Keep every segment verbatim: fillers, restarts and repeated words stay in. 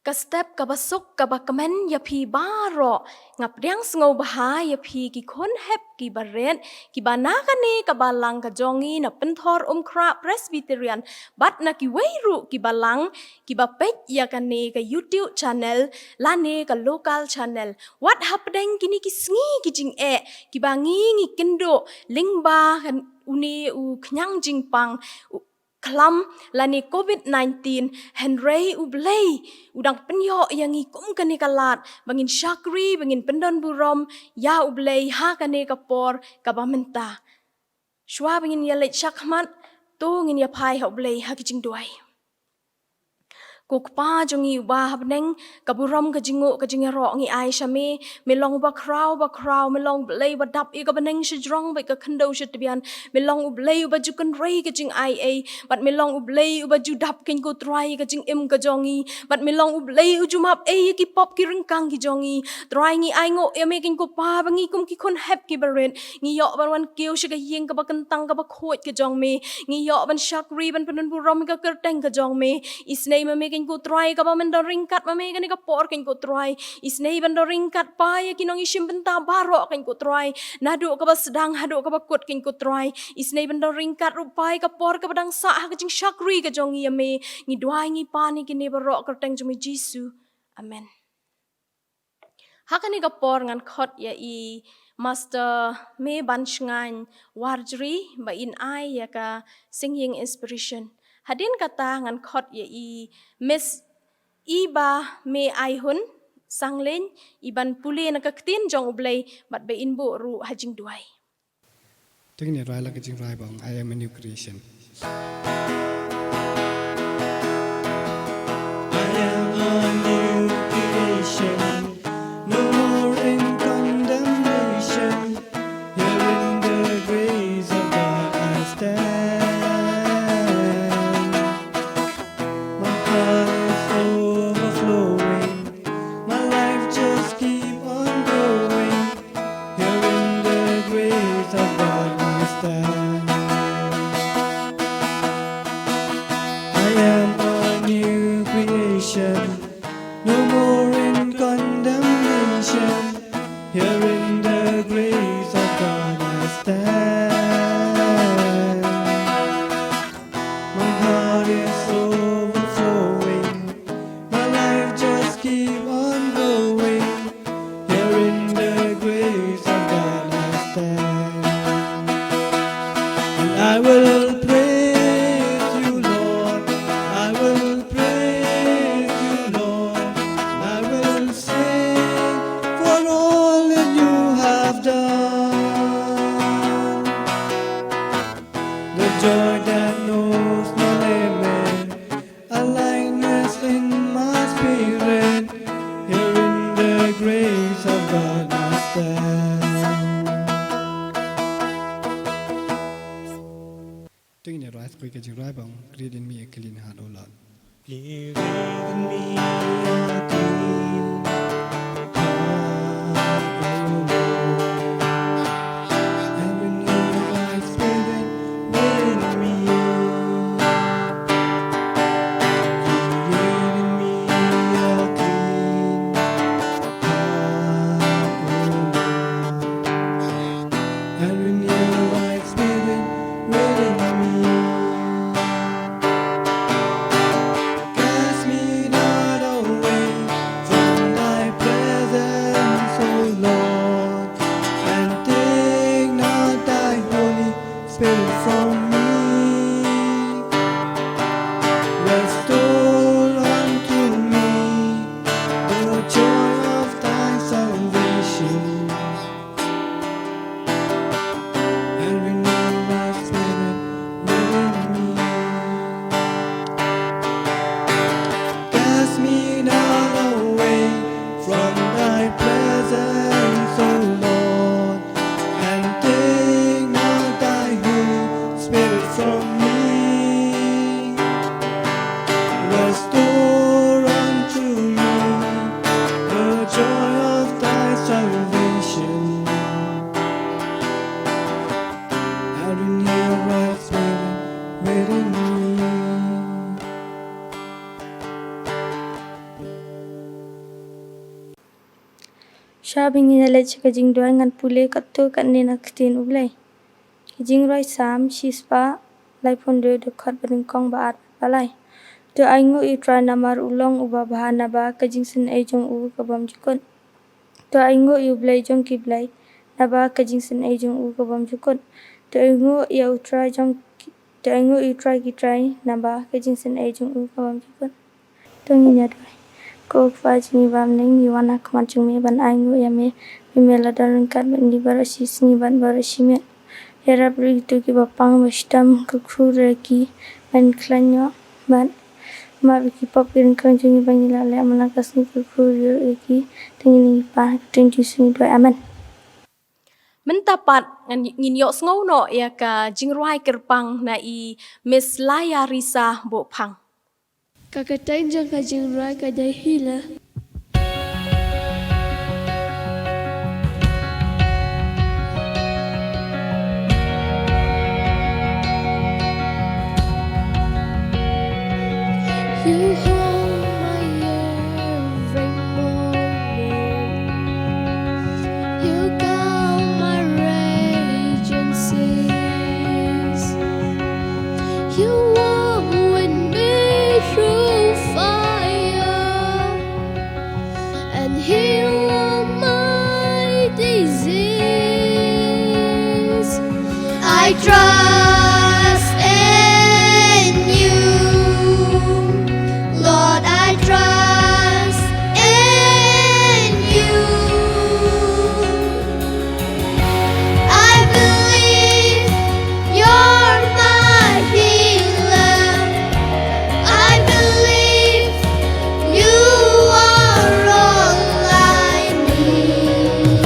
Ka step kaba suk kaba kmen ïa phi baroh. Nga pdiang sngewbha ïa phi ki khun hep kiba rit, kiba na kane ka balang ka jong ngi na Pynthorumkhrah Presbyterian, bad na kiwei ruh ki balang kiba peit ïa kane ka YouTube channel lane ka local channel. Wat hapdeng kine ki sngi ki jingeh kiba ngi ngi kynduh lyngba kan une u khñiang jingpang, u khlam lane covid nineteen, hynrei U Blei u dang pynïoh ïa ngi kum kane ka lad ba ngin shakri, ba ngin pyndon burom ïa U Blei ha kane ka por kaba mynta. Shuwa ba ngin ïaleit shakhmat, to ngin ïaphai ha U Blei ha ki jingduwai. Ko Kpa jong ngi uba ha bneng, ka burom, ka jingnguh, ka jingïaroh ngi ai sha me. Me long uba khraw, uba khraw, me long U Blei uba dap ïa ka bneng shajrong bad ka khyndew shatbian. Me long U Blei uba ju kynrei ka jingaiei, bad me long U Blei uba ju dap, ko Trai, ka jingim ka jong ngi, bad me long U Blei u ju map ei ïa ki pop ki ryngkang ki jong ngi. Trai, ngi ainguh ïa me, ko Pa, ba ngi kum ki khun hep kiba rit ngi ïoh ban wan kiew sha ka ïing kaba kyntang kaba khuid ka jong me. Ngi ïoh ban shakri, ban pyndon burom ïa ka kyrteng ka jong me. Isynei ma me, ko Trai, kaba men don ryngkat ma me kane ka por, ko Trai. Isynei ban don ryngkat, Pa, ïa ki nongïashim bynta baroh, ko Trai, naduh kaba sdang haduh kaba kut, ko Trai. Isynei ban don ryngkat ruh, Pa, ïa ka por kaba dang sah ha ka jingshakri ka jong ngi ïa me. Ngi duwai, ngi pan ïa kine baroh ha ka kyrteng jong me Jisu. Amen. Ha kane ka por ngan khot ïa i Master Mebanshngaiñ Warjri ba in ai ïa ka singing inspiration. Hadien kata ngan khot ïa i Miss Iba Meaihun Sangleiñ, iban pule na ka ktien jong U Blei bad ba in buh ruh ha jingduwai. Te ngin ïa rai la ka jingrai ba ong, I am a new creation. I am a new creation, no more in condemnation. Here in the grace of God I stand. My heart is overflowing. My life just keep on going. Here in the grace of God I stand. I am a new creation. No more in condemnation. Here in the grace of God I stand. My heart is overflowing. My life just keep on going. Here in the grace of God I stand. And I will praise you, Lord. I will praise you, Lord. I will sing for all that you have done. The joy that knows no limit, a lightness in my spirit. Here in the grace of God I stand. Te ngin ïa rai sha ka jingrai ba ong, Create in me a clean heart, O Lord. Create in me a clean heart, O Lord, and renew a right spirit within me. Create in me a clean heart, O Lord, and renew a right spirit within me. Cast me Shuwa ba ngin ïa leit sha ka jingduwai, ngan pule katto katne na ka ktien U Blei. Ka jingrwai Salm shispah laiphew hynriew, dkhot ba nyngkong, ba ar, ba lai. To ainguh ïa U Trai namar u long uba bha, naba ka jingsnei jong u ka bym jukut. To ainguh ïa U Blei jong ki blei, naba ka jingsnei jong u ka bym jukut. To ainguh ïa U Trai jong ki, to ainguh ïa U Trai ki trai, naba ka jingsnei jong u ka bym jukut. To ngin ïa duwai. Ko Kpa jong ngi ba ha bneng, ngi wan ha khmat jong me ban ainguh ïa me. Me, me la don ryngkat bad ngi baroh shi sngi bad baroh shi miet. Ïarap ruh ïa kito kiba pang ba shitom, kyrkhu ruh ïa ki ban khlaiñ noh. Bad map ïa ki pop ki ryngkang jong ngi ba ngi la leh man la ka sngi, kyrkhu ruh ïa ki. To ngin ïa pan ha ka kyrteng Jisu ngi duwai. Amen. Mynta pat ngan, ngin ïohsngew noh ïa ka jingrwai kyrpang na i Miss Laya Risa Bohphang. Ka kyrteng jong ka jingrwai ka dei Healer. You hold my every moment. You calm my raging seas. You walk with me through fire and heal all my disease. I trust in you, Lord, I trust in you. I believe you're my healer. I believe you are all I need.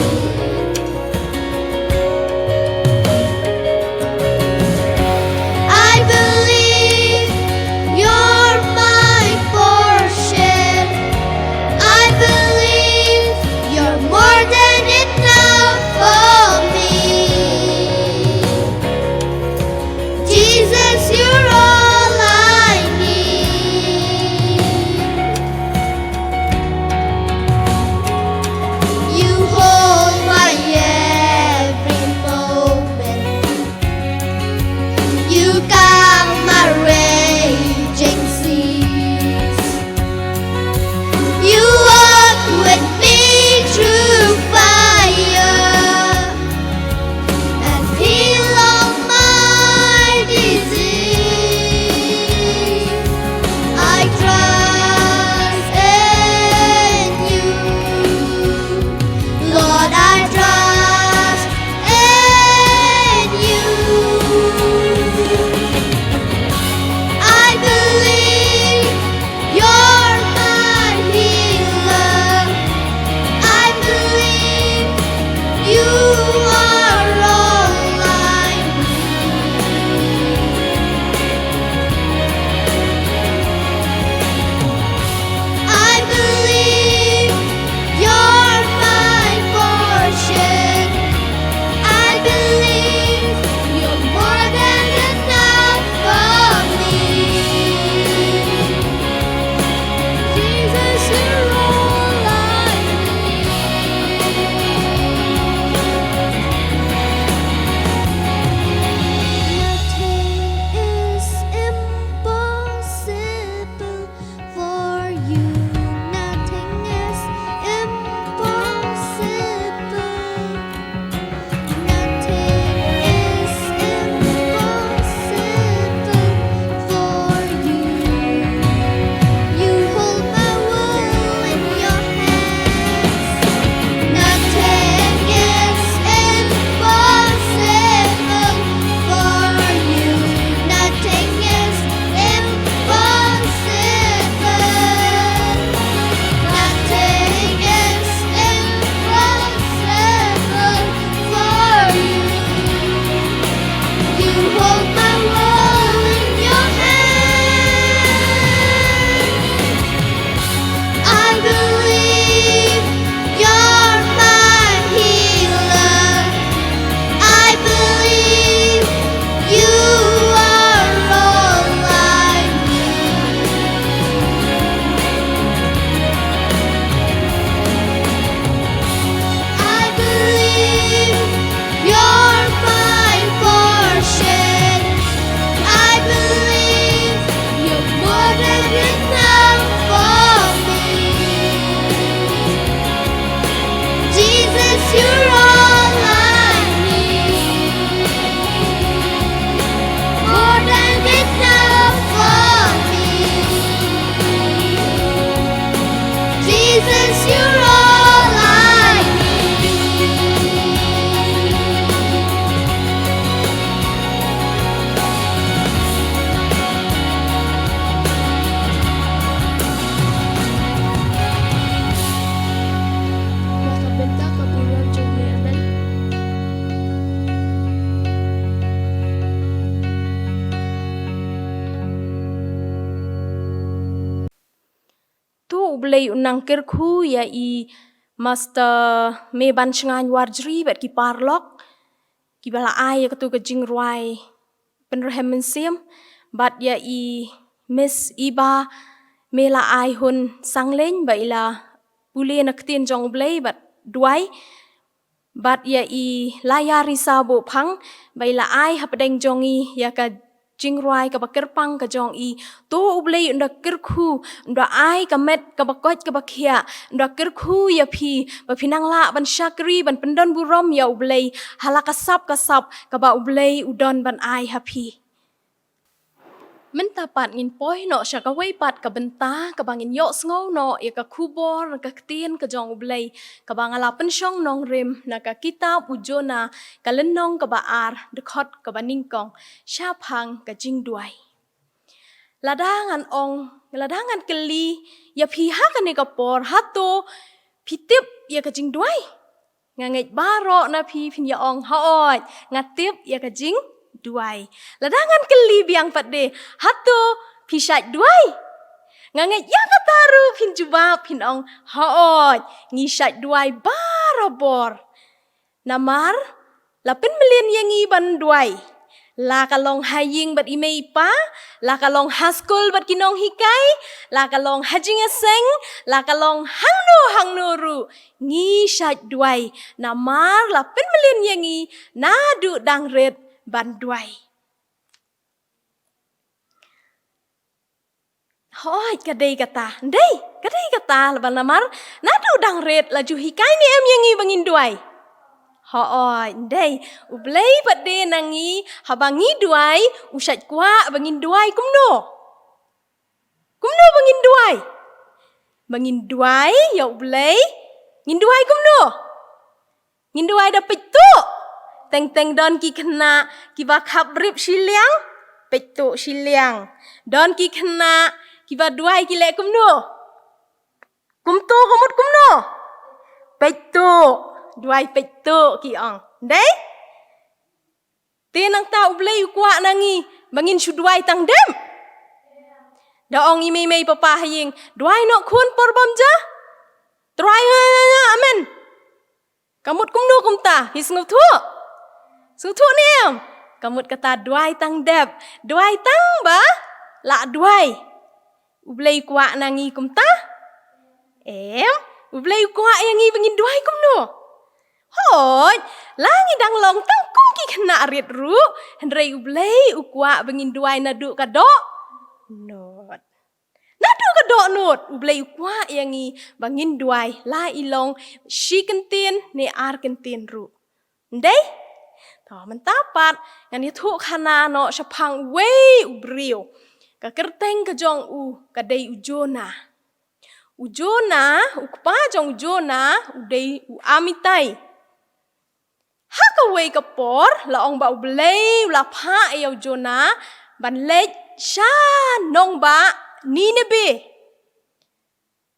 U Blei u nang kyrkhu ïa i Master Meban Shngain Warjri bad ki paralok kiba la ai ïa katu ka jingrwai pynrhem mynsiem, bad ïa i Miss Iba Melaihun Sanglein ba i la pule na ktien jong U Blei bad duwai, bad ïa i Laiarisa Bohphang ba i la ai hapdeng jong i ïa ka jingrwai kaba kyrpang ka jong i. To U Blei un da kyrkhu, un da ai ka met kaba koit kaba khiah, un da kyrkhu ïa phi ba phin nang lah ban shakri, ban pyndon burom ïa U Blei ha la ka sap ka sap kaba U Blei u don ban ai ha phi. Mynta pat ngin poi noh sha kawei pat ka bynta kaba ngin ïohsngew noh ïa ka khubor, ka ktien ka jong U Blei kaba nga la pynshong nongrim na ka kitab u Jonah, ka lynnong kaba ar, dkhot kaba nyngkong, shaphang ka jingduwai. Lada ngan ong, lada ngan kylli ïa phi ha kane ka por, hato phi tip ïa ka jingduwai? Nga ngeit baroh na phi phin ïa ong, hooid, nga tip ïa ka jingduwai. Lada ngan kylli biang pat de, hato phi shait duwai? Nga ngeit ïa kata ruh phin jubab, phin ong, hooid, ngi shait duwai barabor. Namar la pynmlien ïa ngi ban duwai. La ka long ha ïing bad i mei i pa, la ka long ha skul bad ki nonghikai, la ka long ha jingïaseng, la ka long hangno hangno ruh, ngi shait duwai. Namar la pynmlien ïa ngi naduh dang rit ban duwai. Hooid, ka dei kata. Dei, ka dei kata, laba namar naduh dang rit la ju hikai ne em ïa ngi ba ngin duwai? Hooid, dei. U Blei pat de na ngi, haba ngi duwai, u shait kwah ba ngin duwai kumno? Kumno ba ngin duwai? Ba ngin duwai ïa U Blei, ngin duwai kumno? Ngin duwai da peit tuh. Teng teng don ki khynnah kiba khap rip shiliang, peit tuh shiliang. Don ki khynnah kiba duwai ki leh kumno? Kumto ka mut kumno? Peit tuh. Duwai peit tuh ki ong. Dei? Te nangta U Blei u kwah na ngi ba ngin shu duwai tang dep? Da ong i mei mei papa ha ïing, duwai noh khun por bym ja. Trai nga nga nga, amen. Ka mut kumno kumta, phi sngewthuh? Sngewthuh ne em? Ka mut kata duwai tang dep. Duwai tang ba lah duwai. U Blei u kwah na ngi kumta? Em, U Blei u kwah ïa ngi ba ngin duwai kumno? Hooid, la ngi dang long tang kum ki khynnah rit ruh, hynrei U Blei u kwah ba ngin duwai naduh ka dohnud. Naduh ka dohnud, U Blei u kwah ïa ngi ba ngin duwai, la i long shi kyntien ne ar kyntien ruh. Dei? To mynta pat ngan ïathuh khana noh shaphang uwei u briew. Ka kyrteng ka jong u ka dei u Jonah. U Jonah, u kpa jong u Jonah, u dei u Amittai. Ha kawei ka por, la ong ba U Blei u la phah ïa u Jonah ban leit sha nongbah Nineveh.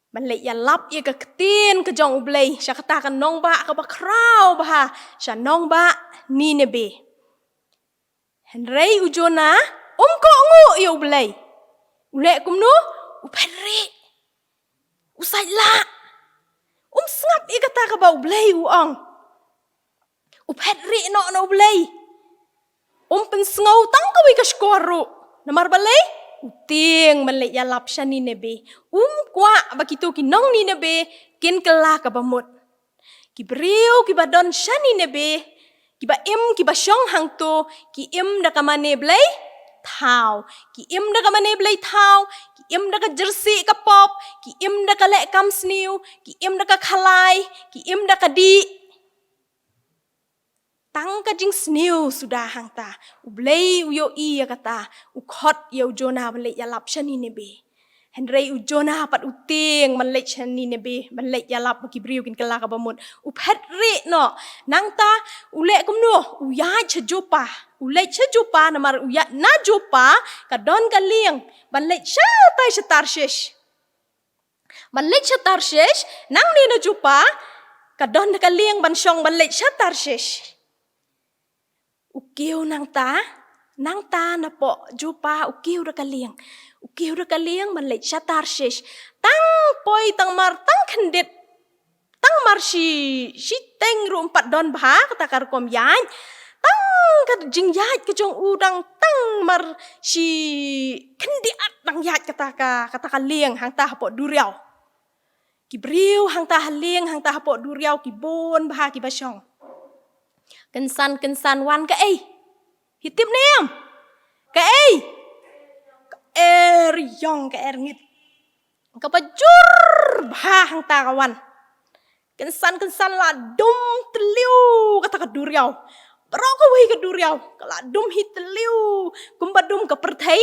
Ban leit ïalap ïa ka ktien ka jong U Blei sha kata ka nongbah kaba khraw bha, sha nongbah Nineveh. Hynrei u Jonah um kohnguh ïa U Blei. U leh kumno? U phet rieh. U sait lah. Um sngap ïa kata kaba U Blei u ong. U phet rieh noh na U Blei. Um pynsngew tang kawei ka shkor ruh. Namar balei? U tieng ban leit ïalap sha Nineveh. Um kwah ba kito ki nong Nineveh kin kylla kaba mut. Ki briew kiba don sha Nineveh, kiba im, kiba shong hangto, ki im da ka mane blei thaw. Ki im da ka mane blei thaw, ki im da ka jersey ka pop, ki im da ka leh kam sniew, ki im da ka khalai, ki im da ka dih. Tang ka jingsniew suda hangta. U Blei u ïohi ïa kata, u khot ïa u Jonah ban leit ïalap sha Nineveh. Hynrei u Jonah pat u tieng ban leit sha Nineveh, ban leit ïalap ba ki briew kin kylla kaba mut. U phet rieh noh. Nangta u leh kumno? U ïaid sha Joppa. U leit sha Joppa namar u ïaid na Joppa ka don ka lieng ban leit shatai sha Tarshish. Ban leit sha Tarshish, nangne na Joppa ka don ka lieng ban shong ban leit sha Tarshish. U kiew nangta, nangta napoh Joppa u kiew da ka lieng. U kiew da ka lieng ban leit sha Tarshish. Tang poi tang mar tang khyndiat, tang mar shi, shiteng ruh ym pat don bha kata ka rukom ïaid. Tang ka jingïaid ka jong u dang tang mar shi khyndiat dang ïaid kata ka, kata ka lieng hangta hapoh duriaw. Ki briew hangta ha lieng hangta hapoh duriaw ki bun bha kiba shong. Kynsan kynsan wan kaei? Phi tip ne em? Kaei? Ka eriong, ka erngit. Kaba jur bha hangta ka wan. Kynsan kynsan la dum tliw kata ka duriaw. Baroh kawei ka duriaw ka la dum hi tliw. Kumba dum ka pyrthei.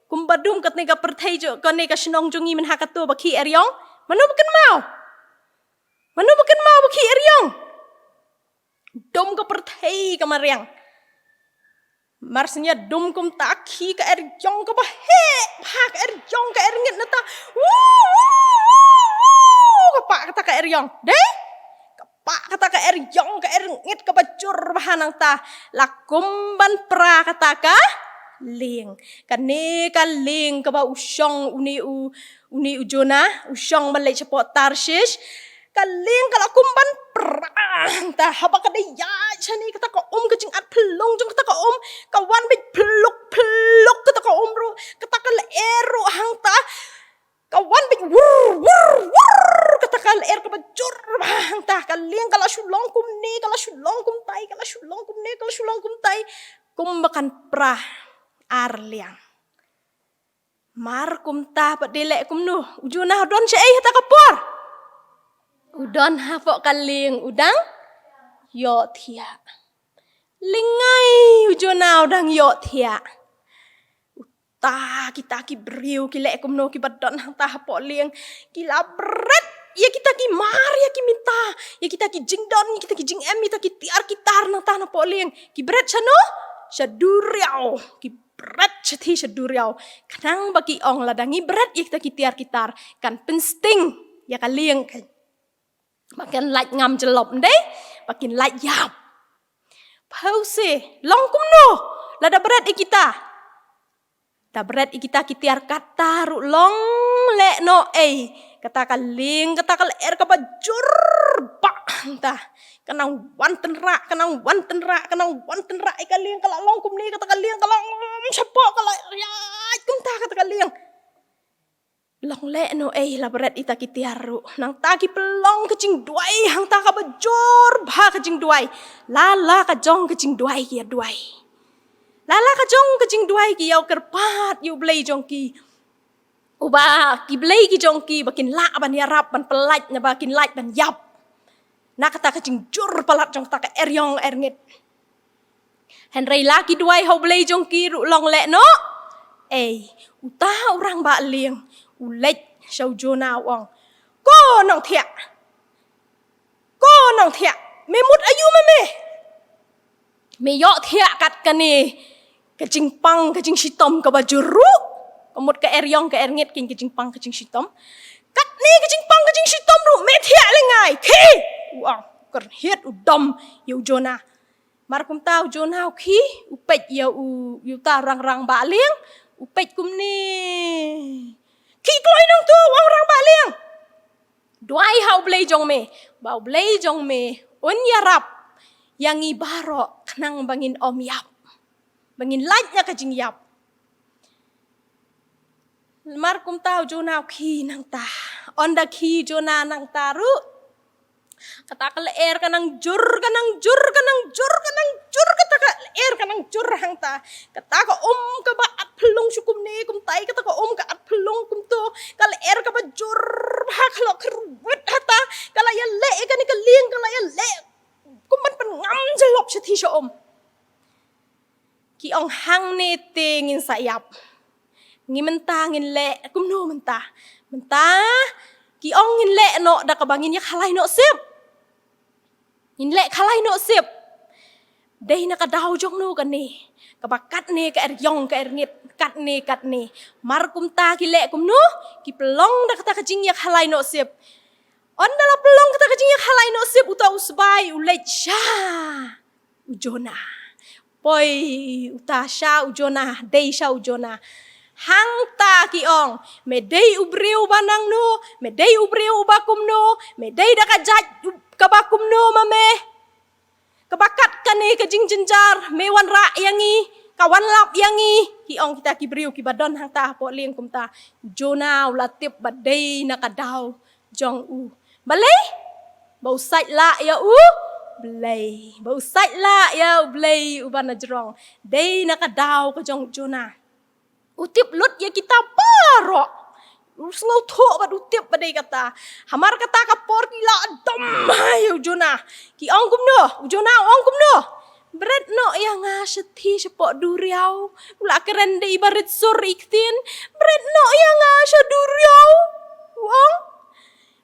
Kumba dum kane ka pyrthei jong, kane ka shnong jong ngi mynha kato ba khih eriong. Mano ba kynmaw? Mano ba kynmaw ba khih eriong? Dum ka pyrthei ka mariang. Mar shen ïa dum kumta, khih ka eriong kaba heh bha, ka eriong, ka erngit nangta. Wu, wu, wu, wu, ka pah kata ka eriong. Dei? Ka pah kata ka eriong, ka erngit kaba jur bha nangta. La kum ban pra kata ka lieng. Kane ka lieng kaba u shong une u, une u Jonah, u shong ban leit shapoh Tarshish. Ka lieng ka la kum ban pra hangta, haba ka dei ïaid shane, kata ka um, ka jingat phyllung jong kata ka um ka wan beit phylluk phylluk, kata ka um ruh, kata ka lyer ruh hangta ka wan beit wur wur wur, kata ka lyer kaba jur bha hangta. Ka lieng ka la shu long kumne, ka la shu long kumtai, ka la shu long kumne, ka la shu long kumtai. Kumba kan pra ar liang. Mar kumta pat de leh kumno? U Jonah u don shaei hata ka por? U don hapoh ka lieng u dang ïohthiah. Lyngngai u Jonah u dang ïohthiah. Uta kita ki briew ki leh kumno kiba don hangta hapoh lieng? Ki la bret ïa kita ki mar, ïa ki mynta, ïa kita ki jingdon, ïa kita ki jingem, ïa kita ki tiar ki tar nangta napoh lieng. Ki bret shano? Sha duriaw. Ki bret shathie sha duriaw. Khnang ba ki ong lada ngi bret ïa kita ki tiar ki tar kan pynsting ïa ka lieng kan. Ba kin lait ngam jyllop, ym dei? Ba kin lait ïap. Phewse, long kumno lada bret ïa kita? Da bret ïa kita ki tiar kata ruh long lehnoh ei. Kata ka lieng, kata ka lyer kaba jur bha hangta ka nang wan tynrah, ka nang wan tynrah, ka nang wan tynrah ïa ka lieng. Ka la long kumne, kata ka lieng ka long shapoh, ka la ïaid kumta kata ka lieng. Long lehnoh ei la bret ïa kita ki tiar ruh. Nangta ki pynlong ka jingduwai hangta kaba jur bha ka jingduwai. La la ka jong ka jingduwai ki ïa duwai. La la ka jong ka jingduwai ki ïa kyrpad ïa U Blei jong ki. Uba ki blei ki jong ki ba kin lah ban ïarap ban pyllait, naba kin lait ban ïap na kata ka jingjur palat jong kata ka eriong erngit. Hynrei la ki duwai ha U Blei jong ki ruh long lehnoh ei. Uta u rangbah lieng u leit sha u Jonah u ong, "Ko nongthiah, ko nongthiah, me mut aïu ma me? Me ïohthiah kat kane ka jingpang ka jingshitom kaba jur ruh, ka mut ka eriong ka erngit, kane ka jingpang ka jingshitom. Katne ka jingpang ka jingshitom ruh me thiah lyngngai, khie!" U ong, u kyrhiat, u dom ïa u Jonah. Mar kumta u Jonah u khie, u peit ïa u, ïa uta u rang, rangbah lieng, u peit kumne. "Khie kloi nangto," u ong, "rangbah lieng. Duwai ha U Blei jong me ba U Blei jong me un ïarap ïa ngi baroh khnang ba ngin ym ïap, ba ngin lait na ka jingïap." Mar kumta u Jonah u khie nangta. Ynda khie u Jonah nangta ruh, kata ka lyer ka nang jur, ka nang jur, ka nang jur, ka nang jur, kata ka lyer ka nang jur hangta. Kata ka um kaba at phyllung shu kumne kumtai, kata ka um ka at phyllung kumto, ka lyer kaba jur bha ka la kyrwit hata, ka la ïaleh ïa kane ka lieng, ka la ïaleh kum ban pynngam jyllop shathie sha um. Ki ong, "Hangne te ngin sa ïap. Ngi mynta ngin leh kumno mynta? Mynta ki ong ngin leh noh da kaba ngin ïa khalai noh sip. Ngin leh khalai noh sip. Dei na ka daw jong no kane, kaba katne ka eriong ka erngit, katne, katne." Mar kumta ki leh kumno? Ki pynlong da kata ka jingïa khalai noh sip. Ynda la pynlong kata ka jingïa khalai noh sip, uta u sbai u leit sha u Jonah. Poi uta sha u Jonah, dei sha u Jonah. Hangta ki ong, me dei u briew ba nangno, me dei u briew uba kumno, me dei da ka jait u-, kaba kumno ma me. Kaba kat kane ka jingjynjar, me wanrah ïa ngi, ka wanlap ïa ngi. Ki ong kita ki briew kiba don hangta hapoh lieng kumta. Jonah u la tip ba dei na ka daw jong u. Balei? Ba u sait lah ïa U Blei. Ba u sait lah ïa U Blei uba na jrong. Dei na ka daw ka jong Jonah. U tip lut ïa kita baroh. U sngewthuh bad u tip ba dei kata. Hamar kata ka por ki la dom ha ïa u Jonah. Ki ong kumno, u Jonah u ong kumno. Bret noh ïa nga shathie shapoh duriaw. U la kren da i ba rit sur i ktien. Bret noh ïa nga sha duriaw. U ong.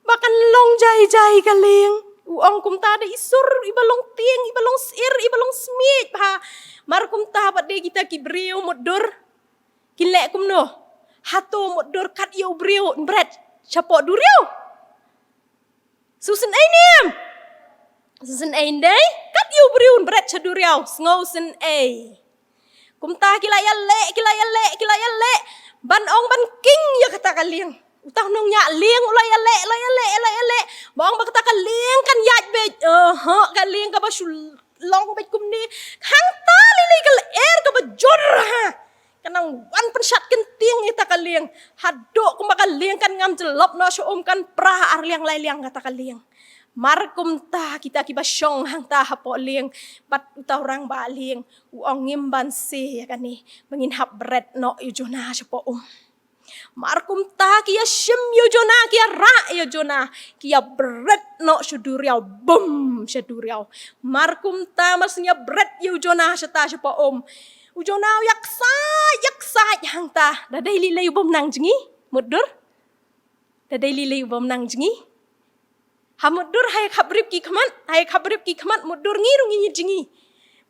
Ba kan long jai jai ka lieng. U ong kumta da i sur, i ba long tieng, i ba long sir, i ba long smiej bha. Mar kumta pat de kita ki briew mutdur. Kin leh kumno? Hato mutdur kat ïa u briew bret shapoh duriaw? Susen ei nim. Susen ei ndei, kat ïa u briew bret sha duriaw, sngew sen ei. Kumta ki la ïaleh, ki la ïaleh, ki la ïaleh. Ban ong ban king ïa kata ka lieng. Uta u nongñiah lieng u la ïaleh, la ïaleh, la ïaleh. Ba ong ba kata ka lieng kan ïaid beit. Aha, ka lieng kaba shu long beit kumne. Hangta lei lei ka lyer kaba jur ha. Ka nang wan pynshad kyntieng ïa kata ka lieng. Haduh kumba ka lieng kan ngam jyllop noh sha um, kan pra ar liang lai liang kata ka lieng. Mar kumta kita kiba shong hangta hapoh lieng bad uta u rangbah lieng u ong ngim banse ïa kane ba ngin hap bret noh ïa u Jonah shapoh um. Mar kumta ki ïashim ïa u Jonah, ki ïarah ïa u Jonah, ki ïabret noh sha duriaw, bum sha duriaw. Mar kumta mar shu ïabret ïa u Jonah shata shapoh um. U Jonah u ïaksaid, ïaksaid hangta. Da dei lei lei u bym nang jngi, mutdur. Da dei lei lei u bym nang jngi. Ha mutdur ha ïa khapbrip ki khmat, ha ïa khapbrip ki khmat mutdur ngi ruh ngin ïa jngi.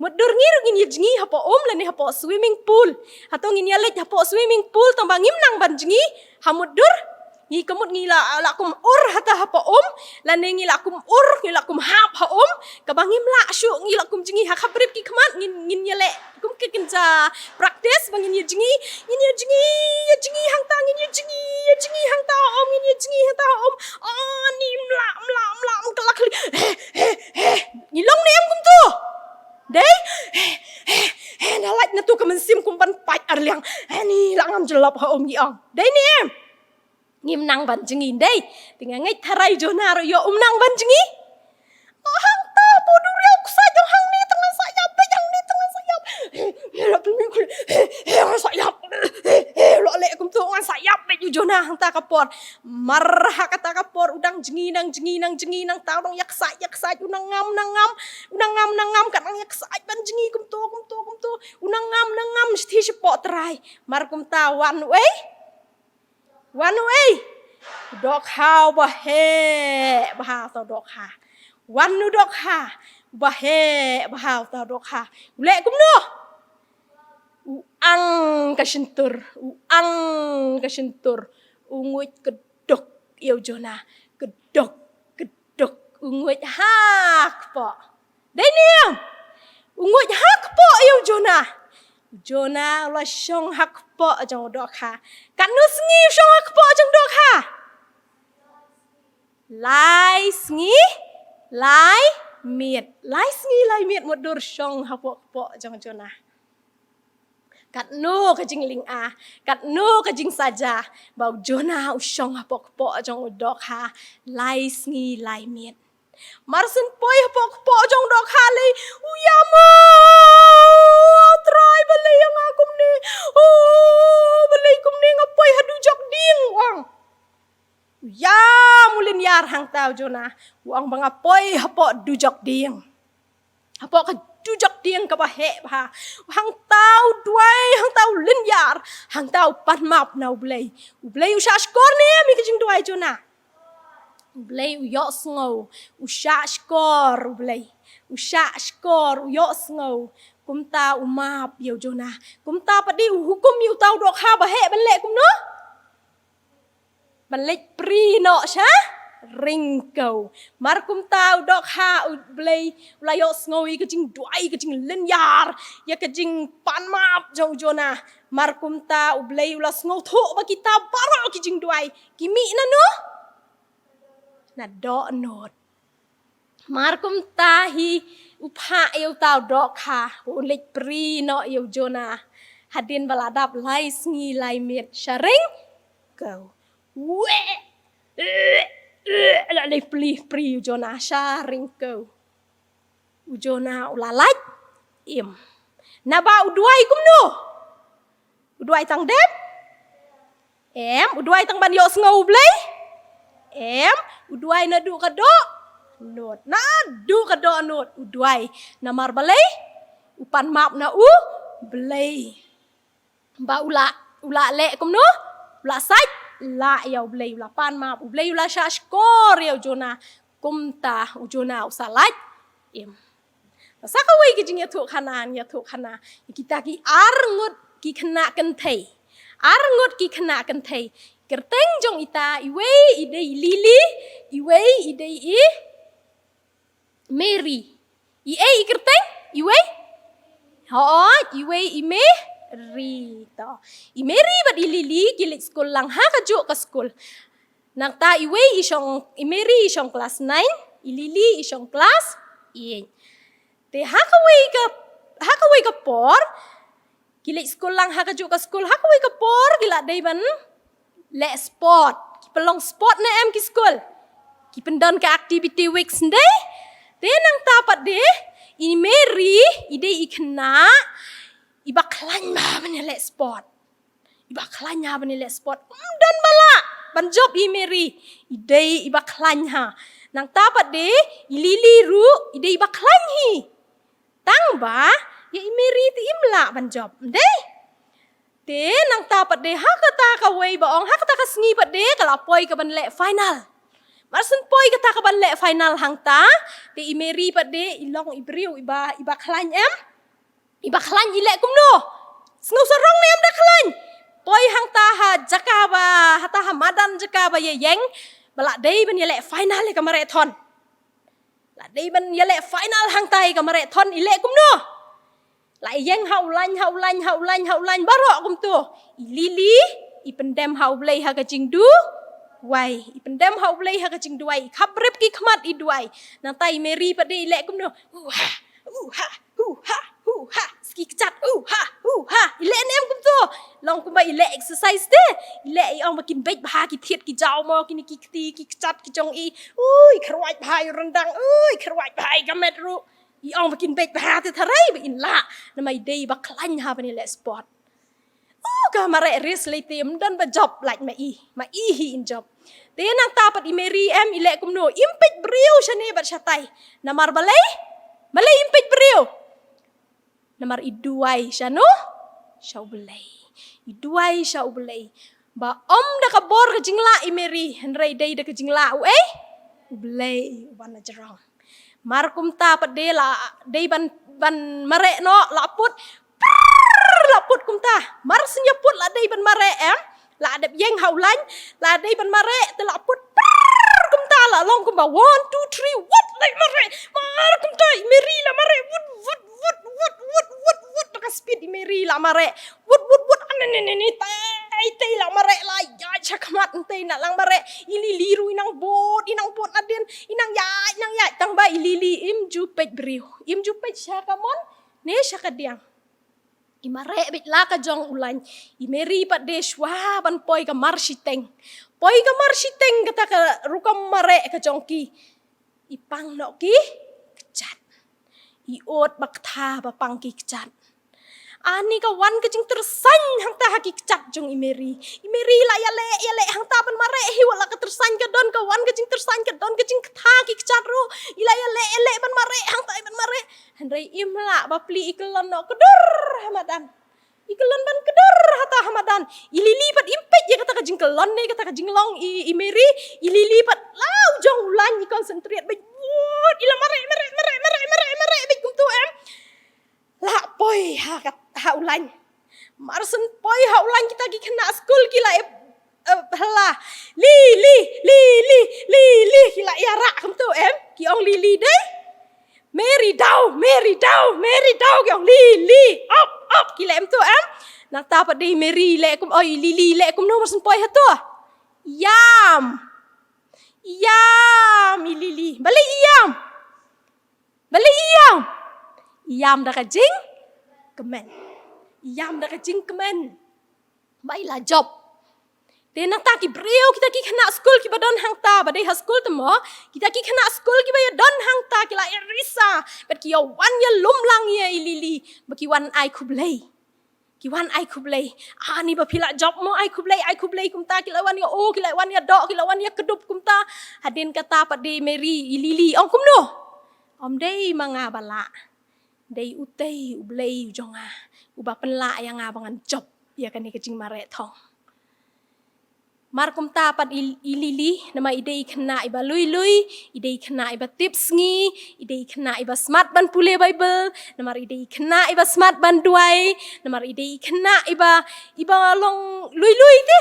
Mutdur ngi ruh ngin ïa jngi hapoh um lane hapoh swimming pool. Hato ngin ïa leit hapoh swimming pool tang ba ngim nang ban jngi. Ha mutdur ngi ka mut ngi la, la kum ur hata hapoh um lane ngi la kum ur, ngi la kum hap ha um. Kaba ngim lah shuh ngi la kum jngi ha khapbrip ki khmat ngin, ngin ïa leh. Kum ki kynja practice ba ngin ïa jngi, ngin ïa jngi, ïa jngi hangta, ngin ïa jngi, ïa jngi hangta ha um, ngin ïa jngi hangta ha um. Oh, ni mla, mla, mla, mla, mla, mla. He, he, he. Ngi long ne em kumto? Dei? He, he, he, na lait na tu ka mynsiem kum ban pait ar liang. He, ni la ngam jyllop ha um ngi ong. Dei ne em? Ngim nang ban jngi dei. Te nga ngeit tharai Jonah ruh ïoh um nang ban jngi. Hangta hapoh duriaw ksai jong hangne tang ngan sa ïap, beit hangne tang ngan sa ïap. He, he, la pynmih kul. He, he, ngan sa ïap. He, he, la leh kumto ngan sa ïap beit u Jonah hangta ka por. Mar ha kata ka por u dang jngi, nang jngi, nang jngi, nang tau nang ïaksaid, ïaksaid, u nang ngam, nang ngam, u nang ngam, nang ngam, kat nang ïaksaid ban jngi kumto, kumto, kumto. U nang ngam, nang ngam, shathie shapoh trai. Mar kumta wan u ei? Wan u ei? U dohkha uba heh bha uta u dohkha. Wan u dohkha uba heh bha uta u dohkha. U leh kumno? U ang ka shyntur, u ang ka shyntur. U nguid kduk ïa u Jonah. Kduk, kduk. U nguid ha kpoh. Dei ne em? U nguid ha kpoh ïa u Jonah. U Jonah u la shong ha kpoh jong u dohkha. Katno sngi u shong ha kpoh jong u dohkha? Lai sngi, lai miet. Lai sngi, lai miet mutdur shong hapoh kpoh jong u Jonah. Katno ka jinglynga, katno ka jingsaja, ba u Jonah u shong hapoh kpoh jong u dohkha, lai sngi, lai miet. Mar syn poi hapoh kpoh jong u dohkha lei, u ïam, Trai balei ïa nga kumne, oh, balei kumne nga poi ha dujok dieng, u ong. U ïam u lynñiar hangta u Jonah, u ong ba nga poi hapoh dujok dieng. Hapoh ka dujok dieng kaba heh bha. Hangta u duwai, hangta u lynñiar, hangta u pan map na U Blei. U Blei u shah shkor ne em ïa ka jingduwai Jonah? U Blei u ïohsngew, u shah shkor U Blei. U shah shkor, u ïohsngew. Kumta u map ïa u Jonah. Kumta pat de u hukum ïa uta u dohkha ba heh ban leh kumno? Ban leit prie noh sha ryngkew. Mar kumta u dohkha U Blei u la ïohsngew ïa ka jingduwai, ïa ka jinglynñiar, ïa ka jingpan map jong u Jonah. Mar kumta U Blei u la sngewthuh ba kita baroh ki jingduwai ki mih na no? Na dohnud. Mar kumta hi u phah ïa uta u dohkha, u leit prie noh ïa u Jonah. Hadien ba la dap lai sngi lai miet sha ryngkew. Weh! La leit plie prie u Jonah sha ryngkew. U Jonah u la lait im. Naba u duwai kumno? U duwai tang dep? Em, u duwai tang ban ïohsngew U Blei? Em, u duwai naduh ka dohnud. Naduh ka dohnud u duwai. Namar balei? U pan map na U Blei. Ba u la, u la leh kumno? U la sait lah ïa U Blei, u la pan map, U Blei u la shah shkor ïa u Jonah. Kumta u Jonah u sa lait im. Sa kawei ka jingïathuhkhana, ïathuhkhana ïa kita ki arngut ki khynnah kynthei. Arngut ki khynnah kynthei. Kyrteng jong ita, iwei i dei i Lily, iwei i dei i Mary. I ei i kyrteng? Iwei? Hooid, iwei i Mary. To. I Mary bad i Lily ki leit skul lang ha kajuh ka skul. Nangta iwei i shong, i Mary i shong klas nine, i Lily i shong klas eight. Te ha kawei ka, ha kawei ka por, ki leit skul lang ha kajuh ka skul, ha kawei ka por ki la dei ban leh sport. Ki pynlong sport ne em ki skul? Ki pyndon ka activity week sdei. Te nangta pat de, i Mary i dei i khynnah iba khlaiñ bha ban ïaleh sport. Iba khlaiñ bha ban ïaleh sport. Ym don ba lah ban jop i Mary. I dei iba khlaiñ bha. Nangta pat de, i Lily ruh i dei iba khlaiñ hi. Tang ba ïa i Mary te im lah ban jop. Ym dei? Te nangta pat de ha kata kawei ba ong, ha kata ka sngi pat de ka la poi ka ban leh final. Mar syn poi kata ka ban leh final hangta, te i Mary pat de i long i briew iba, iba khlaiñ em. Iba khlaiñ i leh kumno? Sngewsarong ne em da khlaiñ? Poi hangta ha jaka ba, hata ha madan jaka ba ïa ïeng, ba la dei ban ïaleh final ïa ka marathon. La dei ban ïaleh final hangta ïa ka marathon, i leh kumno? La ïeng ha u lain, ha u lain, ha u lain, ha u lain baroh kumto. I Lily i pyndem ha U Blei ha ka jingduwai. I pyndem ha U Blei ha ka jingduwai. I khap rep ki khmat i duwai. Nangta i Mary pat de i leh kumno? Uha, uha, uha, uha. Ski kjat, uha, uha. I leh ne em kumto? Long kumba i leh exercise de. I leh, i ong ba kin beit bha ki thied ki jaw mo, kine ki kti ki kjat ki jong i. Ui, kyrwat bha i ryndang. Ui, kyrwat bha i ka met ruh. I ong ba kin beit bha te tharai ba in lah. Namar i dei ba khlaiñ bha ban ïaleh sport. Oh, ka mareh race lei te ym don ba jop, lait ma i. Ma i hi in jop. Te nangta pat i Mary em i leh kumno? Im peit briew shane bad shatai. Namar balei? Balei im peit briew? Namar i duwai shano? Sha U Blei. I duwai sha U Blei. Ba ym da ka bor ka jinglah i Mary, hynrei dei da ka jinglah uei? U Blei, uba na jrong. Mar kumta pat de la dei ban, ban mareh noh, la put. Prrrr, la put kumta. Mar syn ïa put la dei ban mareh em. La dep ïeng ha u lain, la dei ban mareh, te la put. Prrrr, kumta la long kumba one, two, three, wut, la mareh. Mar kumta i Mary la mareh, wut, wut, wut, wut, wut, wut, wut, da ka speed i Mary la mareh. Wut, wut, wut, ane, ne, ne, ne, tai, tai, la mareh, la ïaid sha khmat, tai na lang mareh. I Lily ruh i nang bud, i nang bud nadien, i nang ïaid, i nang ïaid, tang ba i Lily im ju peit briew, im ju peit sha ka mon, ne sha ka diang. I mareh beit la ka jong u lain. I Mary pat de shuwa ban poi ka mar shiteng. Poi ka mar shiteng kata ka rukom mareh ka jong ki. I pang noh ki kjat. I ot ba ktha ba pang ki kjat. Ani ka wan ka jingtyrsaiñ hangta ha ki kjat jong i Mary. I Mary la ïaleh, ïaleh hangta ban mareh hi, wat la ka tyrsaiñ ka don, ka wan ka jingtyrsaiñ ka don, ka jingktha ki kjat ruh. I la ïaleh, ïaleh ban mareh hangta, ban mareh. Hynrei im lah ba plie, i kyllon noh kdur ha madan. I kyllon ban kdur hata ha madan. I Lily pat im peit ïa kata ka jingkyllon ne kata ka jinglong i, i Mary. I Lily pat la u jong u lain i concentrate beit. Wut, i la mareh, mareh, mareh, mareh, mareh, mareh beit kumto em. La poi ha ka, ha u lain. Mar syn poi ha u lain kita ki khynnah skul ki la ep, eh, hla. Lily, Lily, Lily, ki la ïarah kumto em. Ki ong Lily dei. Mary daw, Mary daw, Mary daw, ki ong Lily. Up, up, ki la em to em. Nangta pat de i Mary i leh kum, oi, i Lily i leh kumno mar syn poi hato? Ïam. Ïam i Lily. Balei ïam? Balei ïam? Ïam da ka jingkmen. Ïam da ka jingkmen ba i la jop. Te nangta ki briew kita ki khynnah skul kiba don hangta, ba dei ha skul te mo, kita ki khynnah skul kiba ïa don hangta ki la ïa risa bad ki ïa wan ïa lum lang ïa i Lily ba ki wan ai khublei. Ki wan ai khublei. Ani ba phi la jop mo, ai khublei, ai khublei kumta, ki la wan ïa, oh, ki la wan ïa doh, ki la wan ïa kdup kumta. Hadien kata pat de i Mary, i Lily ong kumno? Ym dei ma nga ba lah. Dei utei U Blei u jong nga uba pynlah ïa nga ba ngan jop ïa kane ka jingmareh thong. Mar kumta pat i, i Lily, namar i dei i khynnah iba lui lui, i dei i khynnah iba tip sngi, i dei i khynnah iba smat ban pule Baibl, namar i dei i khynnah iba smat ban duwai, namar i dei i khynnah iba, iba long lui lui te.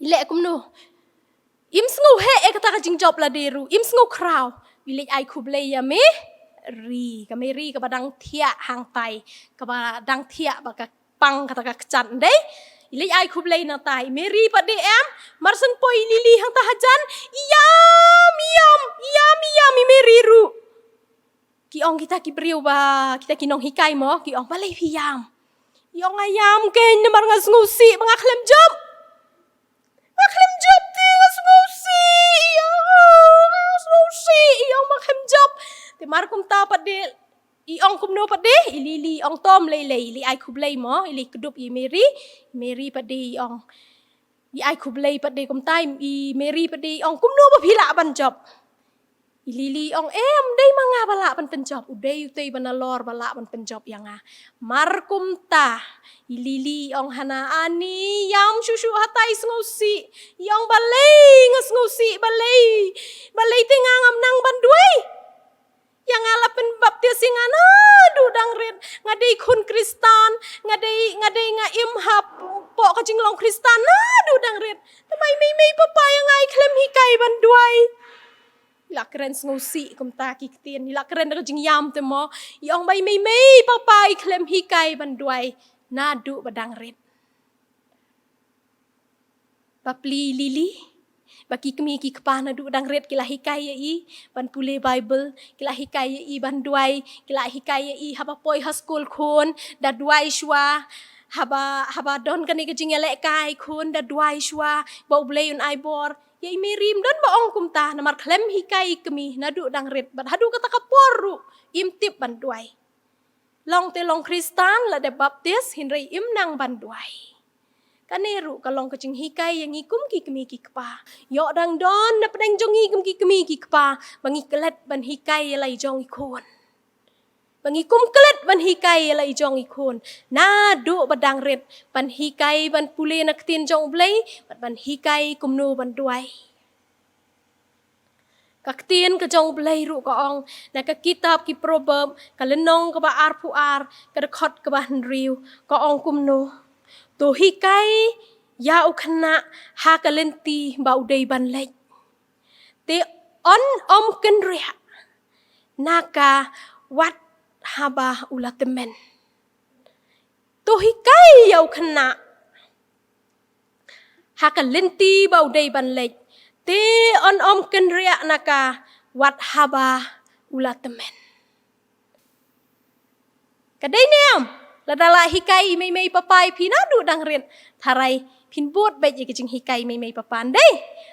I leh kumno? Im sngew heh ïa kata ka jingjop lade ruh, im sngew khraw. I leit ai khublei ïa Mary, ka Mary kaba dang thiah hangtai, kaba dang thiah ba ka pang kata ka kjat ndei. I leit ai khublei nangta, i Mary pat de em, mar syn poi i Lily hangta hajan, ïam, ïam, ïam, ïam i Mary ruh. Ki ong kita ki briew ba, kita ki nonghikai mo, ki ong balei phi ïam? I ong nga ïam keiñ namar nga sngewsih ba nga khlem jop. Nga khlem jop te nga sngewsih, i ong, nga sngewsih, i ong ba khlem jop. Te mar kumta pat de, i ong kumno pat de, i Lily i ong to ym lei lei, i leit ai khublei mo, i leit kdup ïa i Mary, i Mary pat de i ong. I ai khublei pat de kumta, i Mary pat de i ong kumno ba phi lah ban jop? I Lily i ong em, ym dei ma nga ba lah ban pynjop, u dei utei ba nalor ba lah ban pynjop ïa nga. Mar kumta i Lily i ong hana ani ïam shuh shuh hatai sngewsih. I ong balei nga sngewsih, balei, balei te nga ngam nang ban duwai? Ïa nga la pynbaptis ïa nga naduh dang rit. Nga dei khun Khristan, nga dei, nga dei nga im hapoh ka jinglong Khristan naduh dang rit. Te ma i mei mei papa ïa nga i khlem hikai ban duwai. I la kren sngewsih kumta ki ktien, i la kren da ka jingïam te mo. I ong ba i mei mei papa i khlem hikai ban duwai naduh ba dang rit. Bapli i Lily, ba ki kmie ki kpa naduh dang rit ki la hikai ïa i ban pule Baibl, ki la hikai ïa i ban duwai, ki la hikai ïa i haba poi ha skul khun da duwai shuwa, haba, haba don kane ka jingïalehkai khun da duwai shuwa ba U Blei un ai bor. Ïa i Mary ym don ba ong kumta namar khlem hikai i kmie naduh dang rit bad haduh kata ka por ruh im tip ban duwai. Long te long Khristan, la dep baptis, hynrei im nang ban duwai. Kane ruh ka long ka jinghikai ïa ngi kum ki kmie ki kpa. Ïoh dang don na pdeng jong ngi kum ki kmie ki kpa ba ngi klet ban hikai ïa la i jong i khun. Ba ngi kum klet ban hikai ïa la i jong i khun naduh ba dang rit, ban hikai ban pule na ktien jong U Blei bad ban hikai kumno ban duwai. Ka ktien ka jong U Blei ruh ka ong na ka kitab ki Proverb, ka lynnong kaba arphew ar, ka dkhot kaba hynriew, ka ong kumno: To hikai ïa u khynnah ha ka lynti ba u dei ban leit, te un ym kynriah na ka wat haba u la tymmen. To hikai ïa u khynnah ha ka lynti ba u dei ban leit, te un ym kynriah na ka wat haba u la tymmen. Ka dei ne em? Lada la hikai i mei mei papa ïa phi naduh dang rit, tharai phin bud beit ïa ka jinghikai i mei mei papa, ym dei?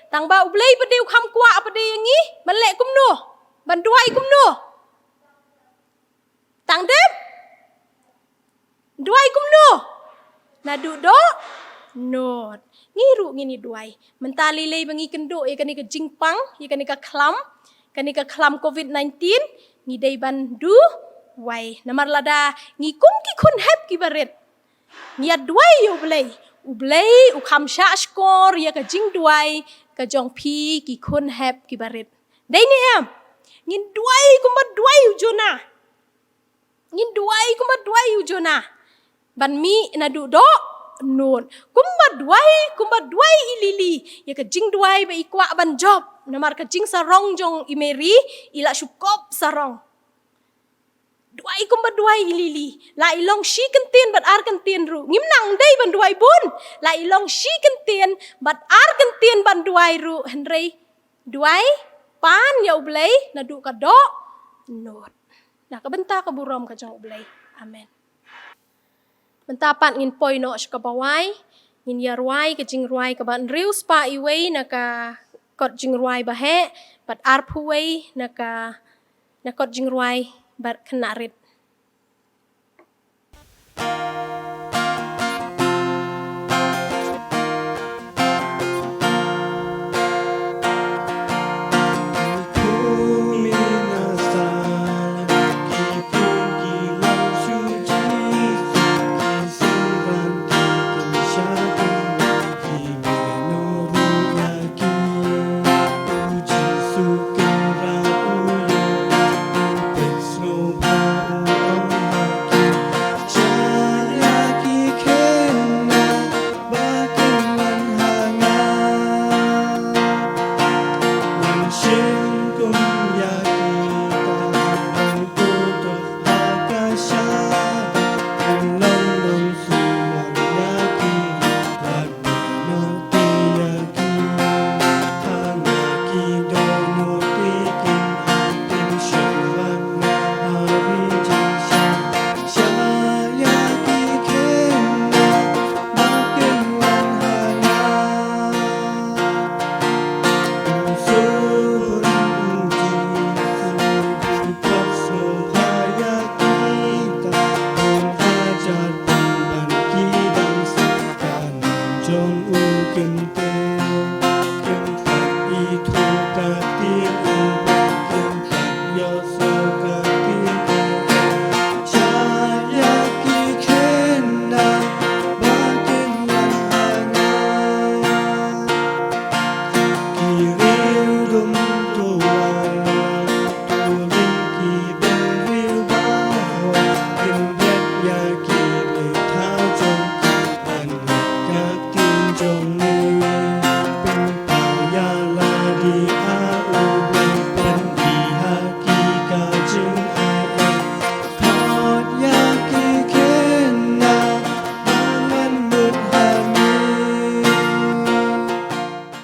Tang ba U Blei pat de u kham kwah pat de ïa ngi ban leh kumno, ban duwai kumno? Tang dep duwai kumno? Naduh dohnud. Ngi ruh ngin ïa duwai. Mynta lei lei ba ngi kynduh ïa kane ka jingpang, ïa kane ka khlam, kane ka khlam covid nineteen, ngi dei ban duwai. Namar lada ngi kum ki khun hep kiba rit, ngi ïa duwai ïa U Blei, U Blei u kham shah shkor ïa ka jingduwai ka jong phi ki khun hep kiba rit. Dei ne em? Ngin duwai kumba duwai u Jonah. Ngin duwai kumba duwai u Jonah ban mih naduh dohnud. Kumba duwai, kumba duwai i Lily ïa ka jingduwai ba i kwah ban jop. Namar ka jingsarong jong i Mary i la shu kop sarong. Duwai kumba duwai i Lily. La i long shi kyntien bad ar kyntien ruh. Ngim nang dei ban duwai bun. La i long shi kyntien bad ar kyntien ban duwai ruh. Hynrei duwai pan ïa U Blei naduh ka dohnud. Na ka bynta ka burom ka jong U Blei. Amen. Mynta pat ngin poi noh sha kaba wai, ngin ïa rwai ka jingrwai kaba hynriew spah wei na ka kot jingrwai ba heh, bad arphew wei na ka, na kot jingrwai ba khynnah rit.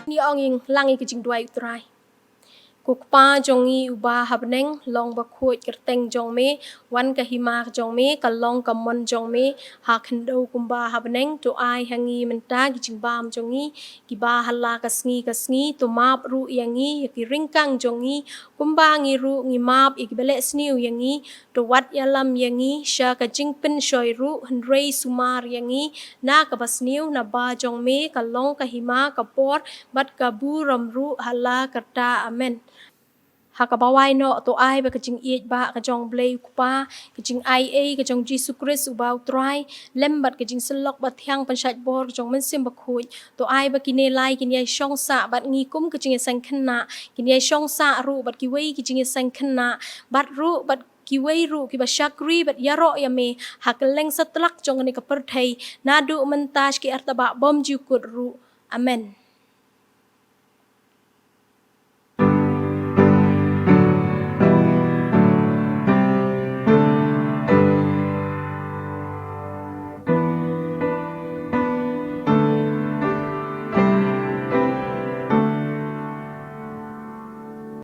Ngi ong ïa lang ïa ka jingduwai U Trai. Ko Kpa jong ngi uba ha bneng, long bakhuid kyrteng jong me, wan ka hima jong me, ka long ka mon jong me, ha khyndew kumba ha bneng. To ai ha ngi mynta ki jingbam jong ngi kiba ha la ka sngi ka sngi. To map ruh ïa ngi ïa ki ryngkang jong ngi, kumba ngi ruh ngi map ïa kiba leh sniew ïa ngi. To wat ïalam ïa ngi sha ka jingpynshoi ruh, hynrei sumar ïa ngi na kaba sniew, naba jong me ka long ka hima, ka por bad ka burom ruh ha la karta. Amen. Ha kaba wai noh, to ai ba ka jingïeit ba ka jong U Blei U Kpa, ka jingaiei ka jong U Jisu Khrist uba U Trai, lem bad ka jingsyllok ba thiang pynshait bor ka jong U Mynsiem Bakhuid, to ai ba kine lai kin ïai shong sah bad ngi kum ka jingïaseng khynnah, kin ïai shong sah ruh bad kiwei ki jingïaseng khynnah, bad ruh bad kiwei ruh kiba shakri bad ïaroh ïa me ha kylleng satlak jong kane ka pyrthei, naduh mynta sha ki artaba bymjukut ruh. Amen.